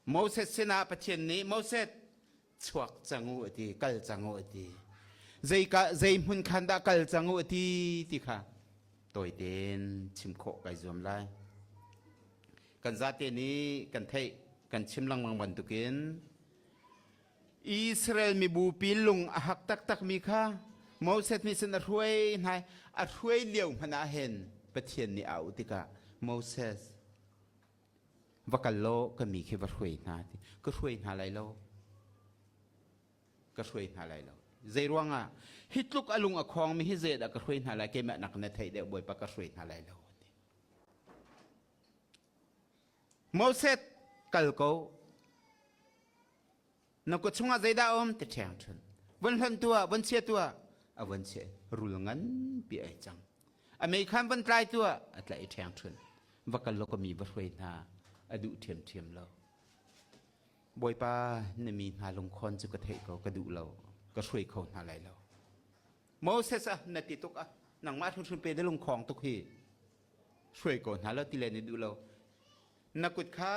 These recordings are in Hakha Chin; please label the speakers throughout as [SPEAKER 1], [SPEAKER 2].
[SPEAKER 1] Moses sinah Pathian nih Moses chuak cang u a ti, kal cang u a ti. Zeika zei hmun khan dah kal cang u a ti ti kha tawi tein chim khawh kai zuam lai. Kan zate nih kan theih kan chim lengmang bantukin Israel mibupi lung a hak taktakmi kha Moses nih cun a hruai hna a hruai lio hmanh ah hin Pathian nih a auh tikah Moses va kal law ka mi khi va hruai hna ti ka hruai hna lai lo ka hruai hna lai lo zei ruangah hi tluk a lung a khawngmi hi zeidah ka hruai hna lai keimah nak na theih deuh bawipa ka hruai hna lai lo ti Moses kal ko na kut chungah zeidah um ti ṭheng ṭhun vun hlonh tuah vun chia tuah a vun chia rul nganpi ai cang a mei khan vun tlai tuah a tlaih i ṭheng ṭhun va kal law ka mi va hruai hna a duh ṭhiamṭhiam lo Bawipa na mi hna lungkhawn cu ka theih ko ka duh lo ka hruai kho hna lai lo Moses ah na ti tuk ah nangmah hrimhrim pe na lungkhawng tuk hi hruai ko hna lo ti le na duh lo na kut kha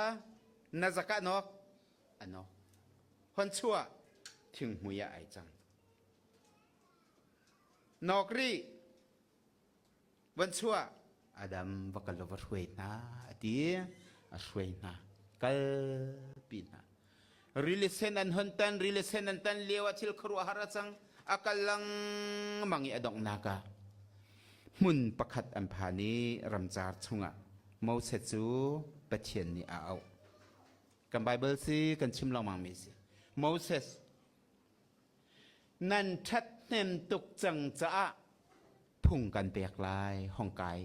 [SPEAKER 1] na zakah nawk a nawk hon chuah thinghmui ah ai cang nawk rih van chuah Adam va kal va hruai hna a ti a hruai hna kalpi hna rili sen an hon tan rili sen an tan lio ah thil khuaruahhar a cang a kal lengmang i a donghnak ah hmun pakhat an phan i ramcar chungah Moses cu Pathian nih a auh kan Bible si kan chim lengmang mi si Moses nan ṭhathnem tuk cang caah phung kan pek lai hong kai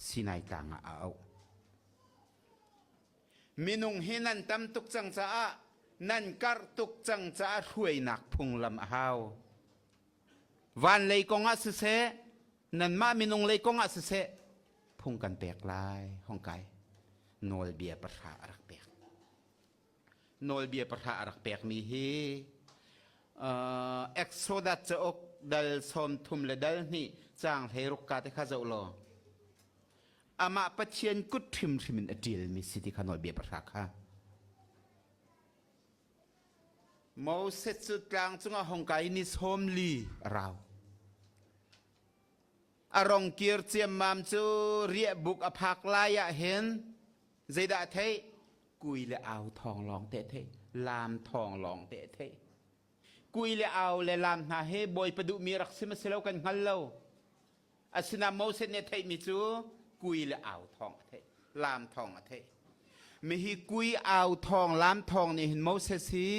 [SPEAKER 1] Sinai tlang ah a auh Minung hi nan tam tuk cang caah nan karh tuk cang caah hruainak phunglam a hau. Van lei kong ah siseh, nanmah minung lei kong ah siseh, phung kan pek lai, hong kai. Nawlbia pahra a rak pek. Nawlbia pahra a rak pekmi hi uh, Exodus cauk dal 30 le dal hnih caang 16 ka te kha zoh law amah Pathian kut hrimhrim in a ṭialmi si ti kha nawlbia pahra kha. Moses cu tlang cungah hong kai ni 40 a rau. A rong kir ciammam cu riahbuk a phak lai ah hin zeidah a theih? Kui le au thawng lawng te theih, laam thawng lawng te theih. Kui le au le laam hna hi Bawipa duhmi rak si ma si lo kan hngal lo. Asinain Moses nih a theihmi cu kui le au thawng a theih, laam thawng a theih. Mihi kui au thawng, laam thawng nih hin Moses hi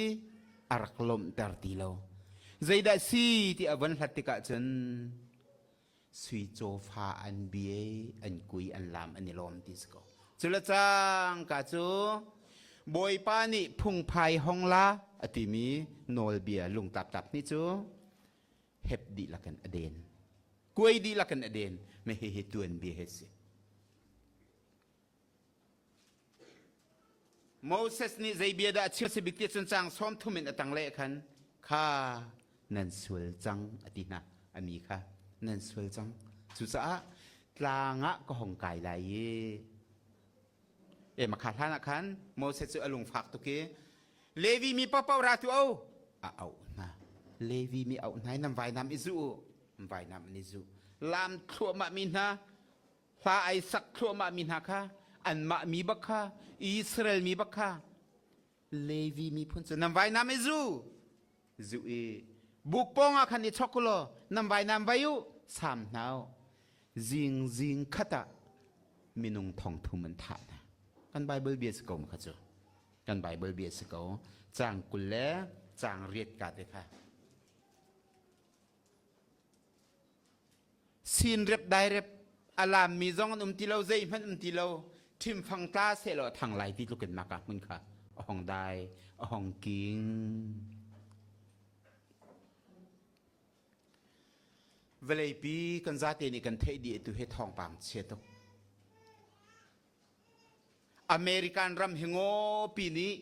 [SPEAKER 1] a rak lawmhter ti lo. Zeidah si ti a von hlat tikah cun sui cawfa an bie, an kui, an laam, an i lawm ti si ko. Cule cangka cu Bawipa nih phungphai hong la a timi nawlbia lungtlaptlap nih cu hep dihlak in a den kuai dihlak in a den me hihi tuanbia he si Moses nih zei bia dah a chim si bik ti cun cang 30 in a tang le khan kha nan sual cang a ti hna a mi kha nan sual cang cucaah tlang ah ka hong kai lai i e makha hlan ah khan Moses cu a lungfak tuk i Levi mi paohpaoh ra tu o a auh hna. Levi mi auh hna i nan vainam i zu u. An vainam an i zu. Lam thluahmah mi hna, hla ai sak thluahmah mi hna kha, anmah mi bak kha, Israel mi bak kha, Levi miphun cu nan vainam i zu. Zu i buk pawng ah khan i chok u law nan vainam vai u, sam hna u. Zing zing khat ah minung thong thum an thah hna. Kan Bible bia si ko ma kha cu. Kan Bible bia si ko. Caang 20 le caang riat ka te kha. Sin rep dai rep a lammi zong an um ti lo zeihmanh um ti lo ṭhimfang tla sehlaw a thang lai ti tluk in maka hmun kha a hong dai a hong king vawleipi kan zate nih kan theih dih tu hi thawngpang chia tuk American ram hi ngawpi nih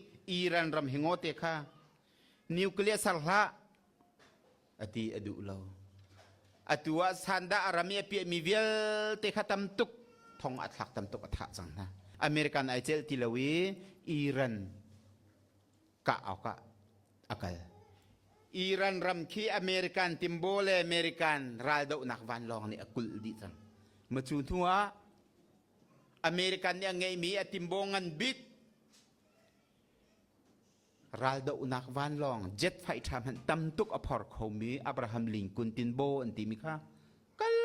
[SPEAKER 1] Iran ram hi ngaw te kha nuclear ser hlah a ti a duh lo. Atu ah sandah a ram i a piahmi vialte kha tam tuk thong a thlak tam tuk a thah cang hna. American ai celh ti lo i Iran. Kah awkah a kal. Iran ram khi American timbo le American raldohnak vanlawng nih a kulh dih cang. Ma cu hnu ah American nih a ngeihmi a timbo ngan bik raldohnak vanlawng jet fighter hmanh tam tuk a phor khomi Abraham Lincoln tinbo an timi kha kal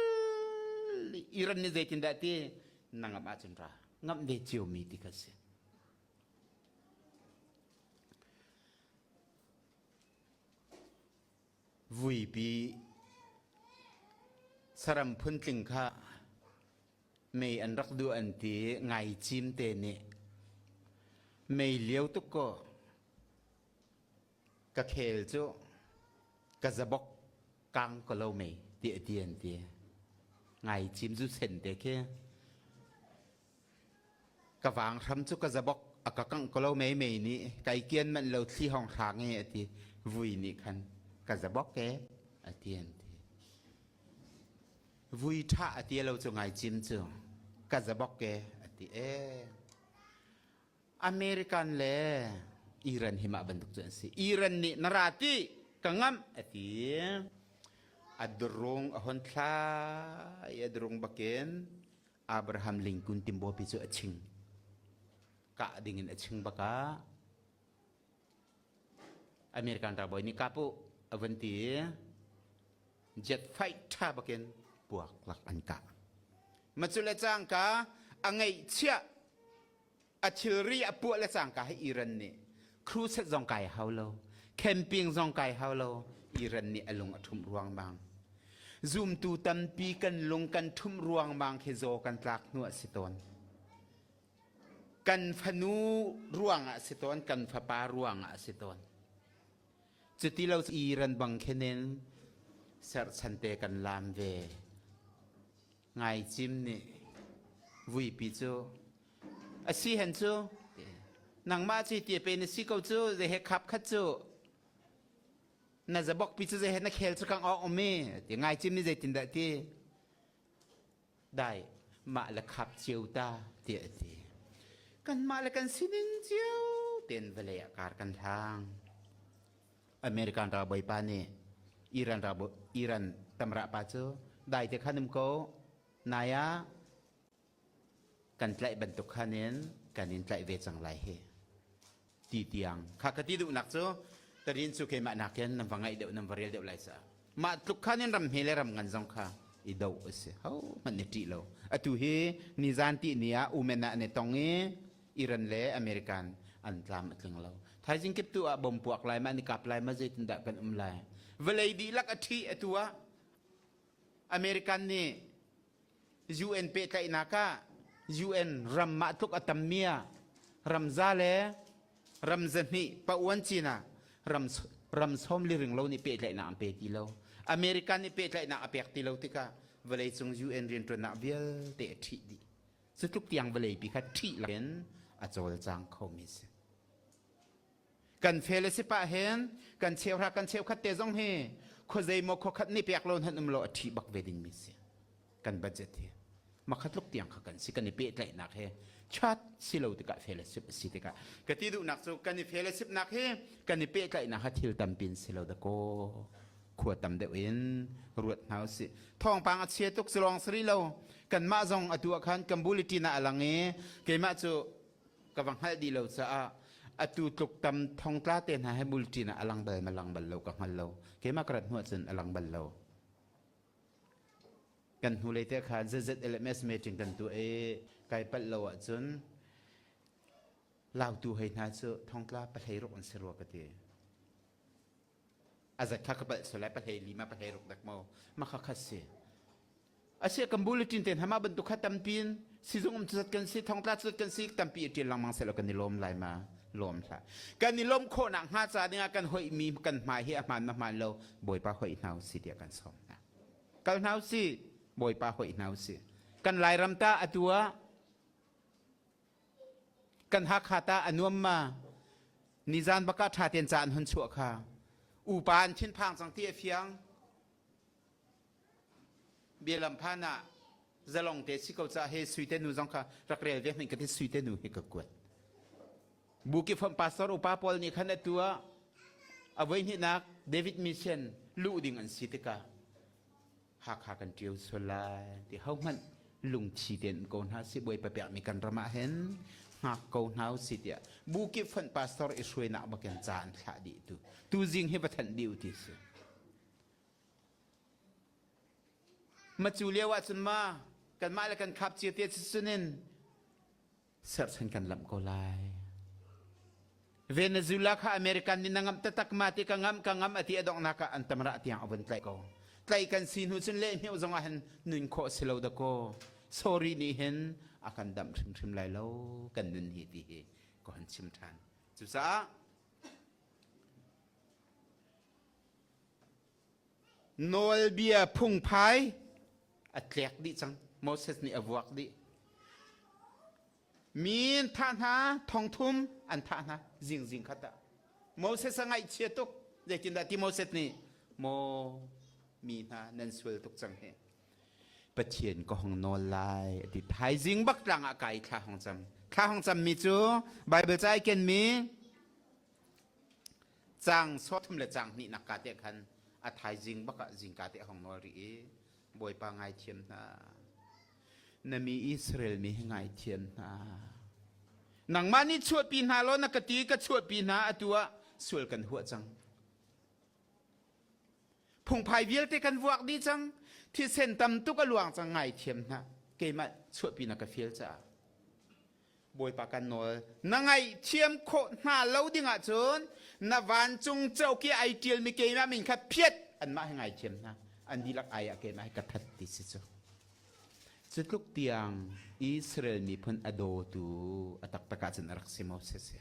[SPEAKER 1] Iran nih zeitindah ti na ngamh ahcun ra ngamh ve ciomi ti kha si. Vuipi saram phuntling kha mei an rak duh an ti ngai cim te nih mei lio tuk kaw ka khel cu ka zabok kang ko lo mei ti a ti an ti ngai cim zu sen te khi Ka vang hram cu ka zabok a ka kangh ko lo mei mei nih kai kian manh lo thli hong hrang e a ti vui nih khan ka zabok e a ti an ti vui ṭha a ti lo cu ngai cim cu ka zabok e a ti e American le Iran hi mah bantuk cu an si Iran nih na ra ti ka ngamh a ti a drung a hon thla i a drung bakin Abraham Lincoln timbaw-pi cu a ching. Kah dingin a ching bakah American ralbawi nih kap u a van ti i jet fighter bakin puak lak an kah. Macu le cangka a ngeihchiah a thilri a puah le cangka hi Iran nih crusade zong kai hau lo camping zong kai hau lo Iran nih a lung a ṭhumh ruangmang zumtu tampi kan lung kan ṭhumh ruangmang khi zaw kan tlak hnu a si tawn kan fanu ruangah a si tawn kan fapa ruangah a si tawn cuti lo Iran bang khenin serchan te kan lam ve Ngaicim nih vuipi cu a si hen cu nangmah cu ti pe na si ko cu zei he khap khat cu na zabok pi cu zei he na khel cu kang awk um i ti ngaicim nih zeitindah ti dai mah le khap cio ta ti a ti kanmah le kan sining cio ten vawlei ah kar kan hlang American ralbawi pa nih Iran ralbawi Iran tamrah pa cu dai te khan um ko nai ah kan tlaih bantuk khan in kan in tlaih ve cang lai hi ti tiang kha ka ti duhnak cu tarin cu keimah nakin nan va ngaih deuh nan va rel deuh lai ca mah tluk khan in ram hme le ram ngan zong kha i do a si ho hmanh ni ṭih lo atu hi nizan ti ni ah umen ah an i tong i Iran le American an tlam a tling lo. Thaizing kip tu ah bom puak lai ma ni kap lai ma zeitindah kan um lai. Vawlei dihlak a ṭhi atu ah American nih UN pehtlaihnak ah UN ram mah tluk a tammi ah ramza le ram zahnih pa-uan cin ah ram ram sawm li ring lo nih pehtlaihnak an pe ti lo. American nih pehtlaihnak a pek ti lo tikah vawleicung UN rianṭuannak vialte a ṭhih dih. Cutluk tiang vawleipi kha ṭhih lakin a cawlcang khomi si. Kan fel a si pah hin kan cheuhra kan cheukhat te zong hi khuazei maw khuakhat nih pek lo hnan um lo a ṭhih bak ve dingmi si. Kan budget hi makhat tluk tiang kha kan si kan i pehtlaihnak he chat si lo tikah fellowship a si tikah ka ti duhnak cu kan i fellowship nak hi kan i pehtlaihnak ha thil tampin si lo da kaw khua tam deuh in ruat hna usih. Thawngpang a chia tuk cu lawng si rih lo. Kanmah zong atu ah khan kan bulletin ah a lang i keimah cu ka va hngalh dih lo caah atu tluk tam thongtla te hna he bulletin ah a lang bal ma lang bal lo ka hngal lo. Keimah ka rat hnu ahcun a lang bal lo. Kan hnulei te khan ZZLMS meeting kan tuah i kai palh lo ahcun lautu hei hna cu thongtla pahlei ruk an si rua ka ti. A zat kha ka palh sual lai pahlei li ma pahlei ruk dak maw ma kha khat si asia kan bulletin te hna ma bantuk kha tampi in sizung um zat kan si thongtla zat kan si tampi i ṭial lengmang seh law kan i lawm lai ma lawm hlah kan i lawm khawhnak hnga ca dingah kan hoih mi kan hmai hi a hmaan ma hmaan lo bawipa hoih hna usih tiah kan sawm hna kal hna usih bawipa hoih hna usih kan lairam ta atu ah Kan Hakha ta a nuam ma? Nizan bak ah ṭha tein ca an hun chuah kha. Upa an thinphang cang ti a fiang. Bialam phan ah zalong te si ko ca he Suite nu zong kha rak rel ve hmanh ka ti Suite nu hi ka kuat. Bukifam pastor upa pawl nih khan atu ah a voihnihnak David mission luh ding an si tikah Hakha kan ṭio sual lai ti hohmanh lungthi tein um ko hna si Bawipa pekmi kan ram ah hin hngak ko hna usih tiah bukip fonh pastor i hruainak bakin ca an thlah dih tu tuzing hi va thanh dih u ti si. Macu lio ahcun ma kanmah le kan khap cia te cunin serchan kan lamh ko lai. Venezuela kha American nih na ngamh taktak ma ti ka ngamh ka ngamh ati a donghnak ah an tamrah tiang a vun tlaih ko. Tlaih kan si hnu cun lehhmeuh zong ah hin nun khawh si lo dakaw. Sorry nih hin a kan damh hrimhrim lai lo kan nun hi ti hi ka hon chim ṭhan. Cucaah Nawlbia phungphai a tlek dih cang. Moses nih a vuak dih. Mi an thah hna, thongthum an thah hna zingzing khat ah. Moses a ngaihchia tuk. Zeitindah ti Moses nih, maw mi hna nan sual tuk cang hi. Pathian ka hong nawl lai a ti. Thaizing bak tlang ah kai thla hong cam. Thla hong cam mi cu Bible ca ai ken mi Caang sawthum le caang hnihnak ka te khan a thaizing bak ah zingka te a hong nawl rih i Bawipa ngaithiam hna. Na mi Israel mi hi ngaithiam hna. Nangmah nih chuahpi hna law na ka ti ka chuahpi hna atu ah sual kan huah cang. Phungphai vialte kan vuak dih cang. Thisen tam tuk a luang cang ngaithiam hna. Keimah chuahpi na ka fial caah. Bawipa kan nawl. Na ngaihthiam khawh hna lo ding ahcun na vancung cauk i ai ṭialmi keimah min kha phiat anmah he ngaithiam hna. An dihlak ai ah keimah hi ka that ti si cu. Cu tluk tiang Israel miphun a dawtu a taktak ahcun a rak si Moses hi.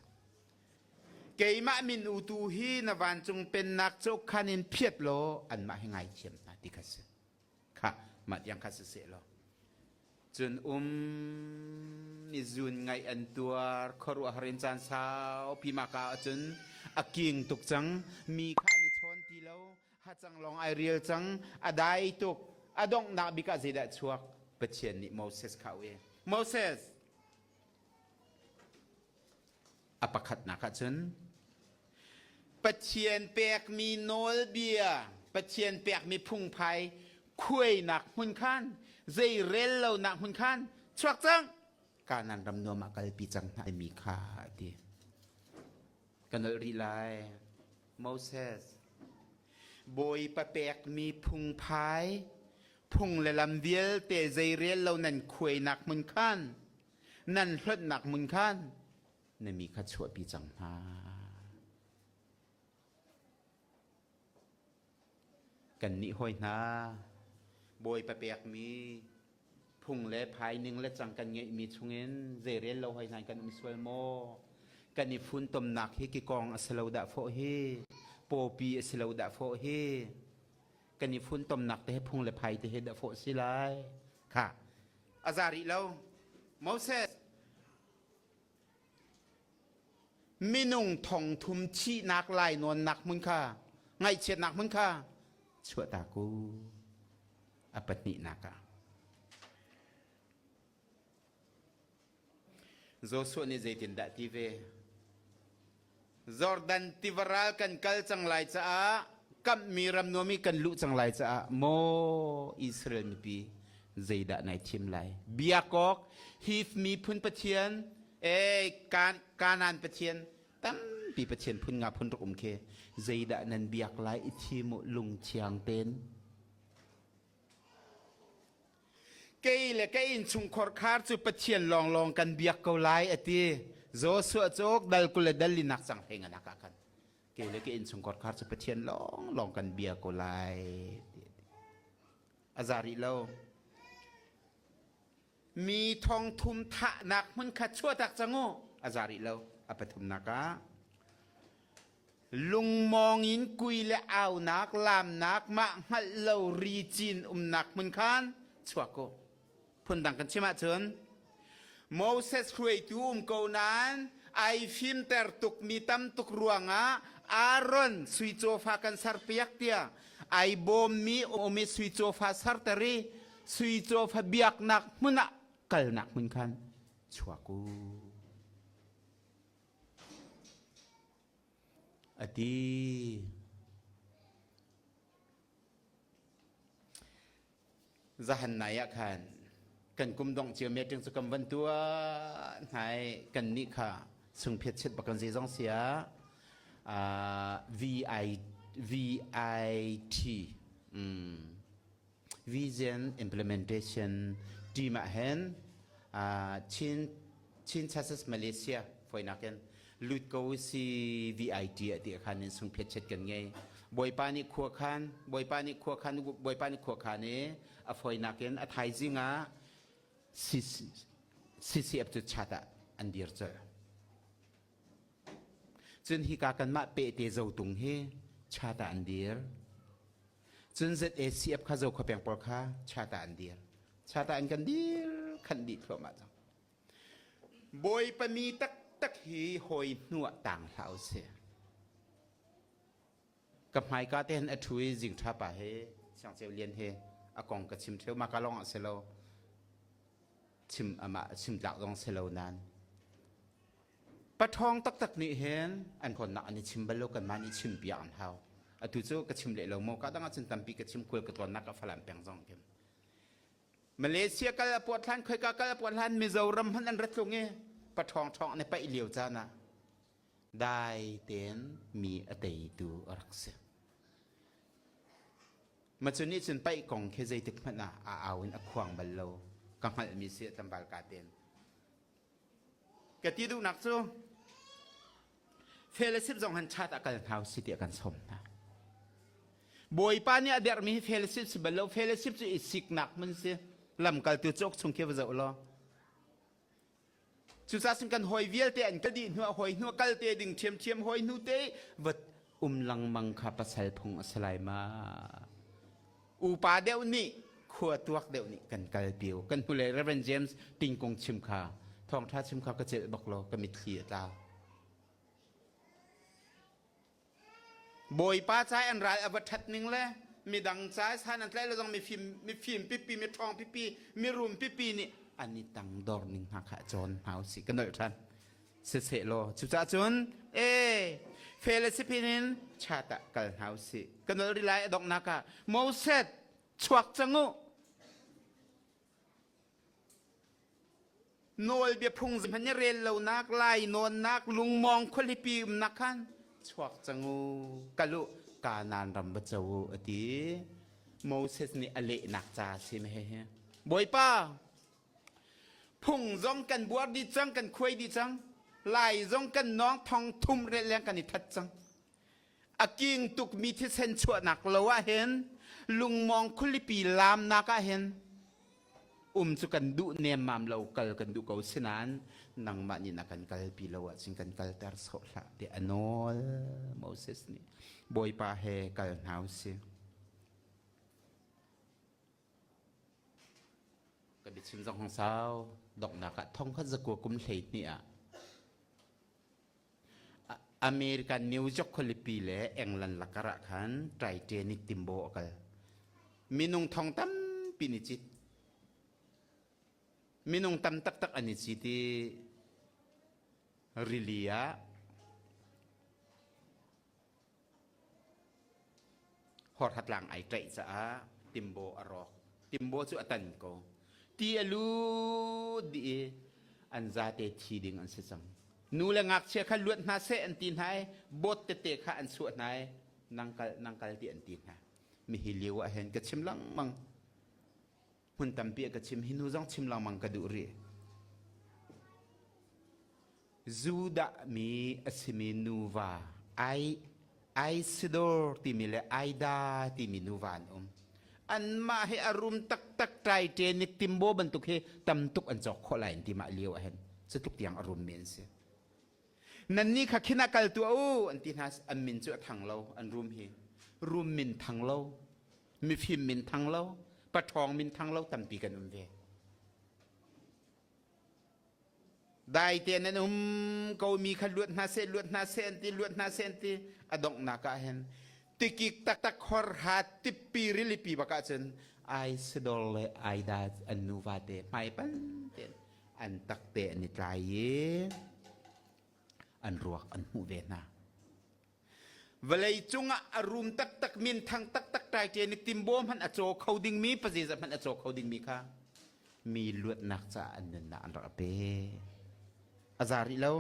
[SPEAKER 1] Keimah min utu hi na vancung pennak cauk khan in phiat law anmah hi ngaithiam hna ti kha si. Kha mah tiang kha si seh law. Cun um ni zun ngaih an tuar khuaruahhar in caan saupi mah ka ahcun a king tuk cang mi kha an i chawn ti lo hacang lawng ai rial cang a dai tuk a donghnak bik ah zeidah chuak Pathian nih Moses kha a Moses A pakhatnak ahcun Pathian pekmi nawlbia, Pathian pekmi phungphai khuainak hmun khan, zei rel lonak hmun khan chuak cang. Kanaan ram nuam ah kalpi cang hna mi kha a ti. Ka nolh rih lai. Moses, Bawipa pekmi phungphai, phung le lam vialte zei rel lo nan khuainak hmun khan, nan hlonhnak hmun khan na mi kha chuahpi cang hna. Kannih hawi hna, Bawipa pekmi phung le phai ning le cang kan ngeihmi chungin zeirel lo hoi hna kan um sual maw? Kan i funtomnak hi kikawng a si lo dah fawh hi, pawpi a si lo dah fawh hi, kan i funtomnak te he phung le phai te he dah fawh si lai. Kha, a za rih lo. Moses, minung thongthum thihnak lainawnnak hmun kha ngaihchiatnak hmun kha chuahtak u a pahnihnak ah Joshua nih zeitindah ti ve Jordan tiva ral kan kal cang lai caah kamhmi ram nuam i kan luh cang lai caah maw Israel mipi zeidah nai thim lai biakawk Hif miphun pathian e Kanaan pathian tampi pathian phun nga phun ruk um khi zeidah nan biak lai i thim u lungthiang ten Kei le ka innchungkhar khar cu Pathian lawnglawng kan biak ko lai a ti. Joshua cu dal 20 le dal linak cang hlei ngan ah khan. Kei le ka innchungkhar khar cu Pathian lawnglawng kan bia ko lai. A za rih lo. Mi thong thum thahnak hmun kha chuahtak cang u. A za rih lo. A pathumnak ah Lungmawng in kui le aunak, laamnak, mah hngalh lo ri cin umnak hmun khan chuak u. Phundang kan chim ahcun Moses hruaitu um ko nain ai fimter tukmi tam tuk ruangah Aaron sui cawfa kan serpiak tiah ai bawmmi um i sui cawfa serter i sui cawfa biaknak hmun ah kalnak hmun khan chuak u. ti. Zahan nai ah khan kan kum dongh cio meeting cu kan van tuah hna i kan nih kha sungphiat chiat bak kan zeizong sia VI VIT Vision Implementation Team ah hin Chin Chin Churches Malaysia foinak in lut ko si VIT a ti khan in sungphiat chet kan ngei. Bawipa nih khua khan Bawipa nih khua khan Bawipa nih khua khan i a foinak in a thaizing ah CCF cu chat ah an dir colh. Cun hika kanmah pehte zotung hi chat ah an dir. Cun ZACF kha Zokhua peng pawl kha chat ah an dir. Chat ah an kan dir khanh dih thluahmah cang. Bawipa mi taktak hi hawi hnu ah tang hlah usih. Ka hmaika te hin a ṭhu i zingṭha pa he Siangceu Lian he a kong ka chim ṭheo. Mah ka lawng ah si lo. Chim amah chim tlak zong si lo nain. Paṭhawng taktak nih hin an hawnnak an i chim bal lo kanmah nih chim piak an hau. Atu cu ka chim leh lo maw ka dang ahcun tampi ka chim khual ka tlawnnak ka Falam peng zong kim. Malaysia kal a puat hlan khoika kal a puat hlan Mizoram hmanh an ra tlung i paṭhawng ṭhawng an i paih lio caan ah dai tein mi a teitu a rak si. Macu nih cun paih kong khi zeitik hmanh ah a au in a khuang bal lo. Ka hngalhmi si tlangval ka ten. Ka ti duhnak cu fellowship zong han chat ah kal hna usih tiah kan sawm hna. Bawipa nih a derhmi hi fellowship si bal lo. Fellowship cu i siknak hmun si. Lamkaltu cawk chung khi va zoh law. Cucaah cun kan hawi vialte an kal dih hnu ah hawi hnu kal te ding ṭhiamṭhiam hawi hnu te va um lengmang kha pasal phung a si lai ma. Upa deuh nih khua tuak deuh nih kan kal piu. Kan hnulei Reverend James Tingkung chim kha thawngṭha chim kha ka celh bak lo ka mitthli a tla. Bawipa ca an ral a va ṭhat ning le midang ca san an tlaih lo zong mifim mifim pipi miṭhawng pipi mirum pipi nih an i tangdor ning hna kha cawn hna usih ka nolh ṭhan. Siseh law cucaah cun ee fellowship in chat ah kal hna usih. Ka nolh rih lai a donghnak ah Moses chuak cang u. Nawlbia phung hmanh i rel lonak lai nawnnak lungmawng khualipi umnak khan chuak cang u kal u Kanaan ram va co u a ti. Moses nih a lehnak ca a si he. Bawipa phung zong kan buar dih cang kan khuai dih cang lai zong kan nawng thong thum rel leng kan i that cang a king tukmi thisen chuahnak lo ah hin lungmawng khualipi laamnak ah hin um cu kan duh nemmam lo kal kan duh ko sinain nangmah nih na kan kalpi lo ahcun kan kalter sawh hlah tiah a nawl Moses nih Bawipa he kal hna usih Ka biachim zong hong sau donghnak ah thong khat zakua kum 12 ah American New York khualipi le England lakar ah khan Titanic timbo a kal. Minung thong tampi nih cit. Minung tam taktak an i cit i rili ah Horhatlang ai ṭaih caah timbaw a rawk. Timbaw cu a tan ko. Ti a lut dih i an zate thi ding an si cang. Nu le ngakchia kha luat hna seh an ti hna i bawt tete kha an chuah hna i nang kal nang kal ti an ti hna. Mihi lio ah hin ka chim lengmang. Hmun tampi ah ka chim hi nu zong chim lengmang ka duh rih. Judah mi a simi nuva ai Aisidor timi le Aida timi nuva an um. Anmah hi a rum taktak Titanic timbo bantuk hi tam tuk an cawk khawh lai an ti mah lio ah hin. Cutluk tiang a rummi an si. Nannih kha khin ah kal tuah u an ti hna an min cu a thang lo an rum hi. Rum min thang lo, mifim min thang lo, paṭhawng min thang lo tampi kan um ve. Dai tein an um ko mi kha luat hna seh luat hna seh an ti luat hna seh an ti a donghnak ah hin tikik taktak hor ha tippi rilipi bak ah cun ai sidor le ai da an nuva te hmai pan tein an tak te an i tlai i an ruak an hmuh ve hna. Vawlei cungah a rum taktak minthang taktak Titanic timbaw hmanh a caw kho dingmi pazeza hmanh a caw kho dingmi kha mi luatnak caah an nunnak an rak pe. A za rih lo.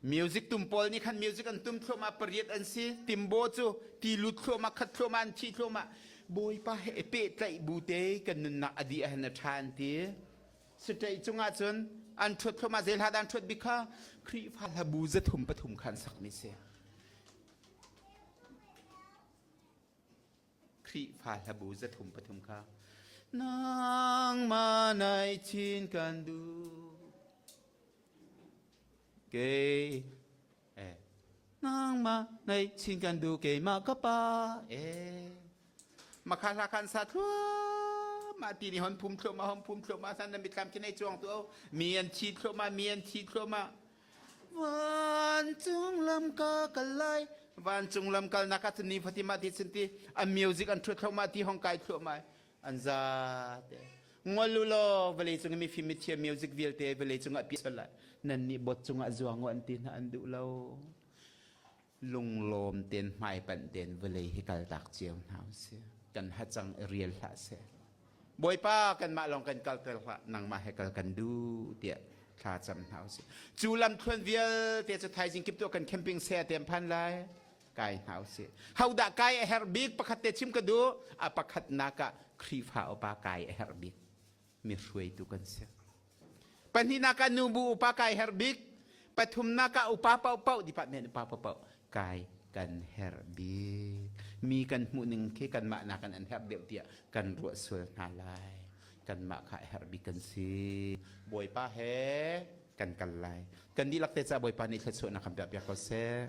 [SPEAKER 1] Music tum pawl nih khan music an tum thluahmah pariat an si. Timbaw cu ti lut thluahmah khat thluahmah an thi thluahmah. Bawipa he pehtlaih bu te kan nunnak a dih ahhin a ṭha an ti. State cungah cun an ṭhuat thluahmah zei hla dah an ṭhuat bik kha Khrihfa hlabu zathum pathum kha an sakmi si. Khrihfa hlabu zathum pathum kha nangmah nai chin kan duh kei eh nangmah nai chin kan duh keimah ka pa eh makha hla khan sa thluahmah ti nih hon phum thluahmah hon phum thluahmah san na mitthlam khi nei chuang tu mi an thi thluahmah mi an thi thluahmah Vancung lam ka kal lai. Vancung lam kalnak ah cun ni fatin mah ti cun ti an music an ṭhuat thluahmah ti hong kai thluahmah an za te. Ngol u law vawlei cung i mifim mithiam music vialte vawlei cungah pi sual lai. Nan nih bot cungah zuang u an ti hna an duh lo. Lunglawm ten hmaipanh ten vawlei hi kaltak cio hna usih. Kan hacang i rial hlah seh. Bawipa kanmah lawng kan kalter hlah nangmah he kal kan duh tiah thla cam hna usih. Cu lamthluan vialte cu thaizing kip tu kan camping se te phan lai kai hna usih. Hodah kai a herh bik pakhat te chim ka duh a pakhatnak ah Khrihfa upa kai a herh bik mi hruaitu kan si. Pahnihnak ah nubu upa kai herh bik pathumnak ah upa paohpaoh department upa paohpaoh kai kan herh bik. Mi kan hmuh ning khi kanmah nakin an herh deuh tiah kan ruah sual hna lai. Kanmah kha a herh bik kan si. Bawipa he kan kal lai. Kan dihlak te ca Bawipa nih thluachuahnak kan piah piak ko seh.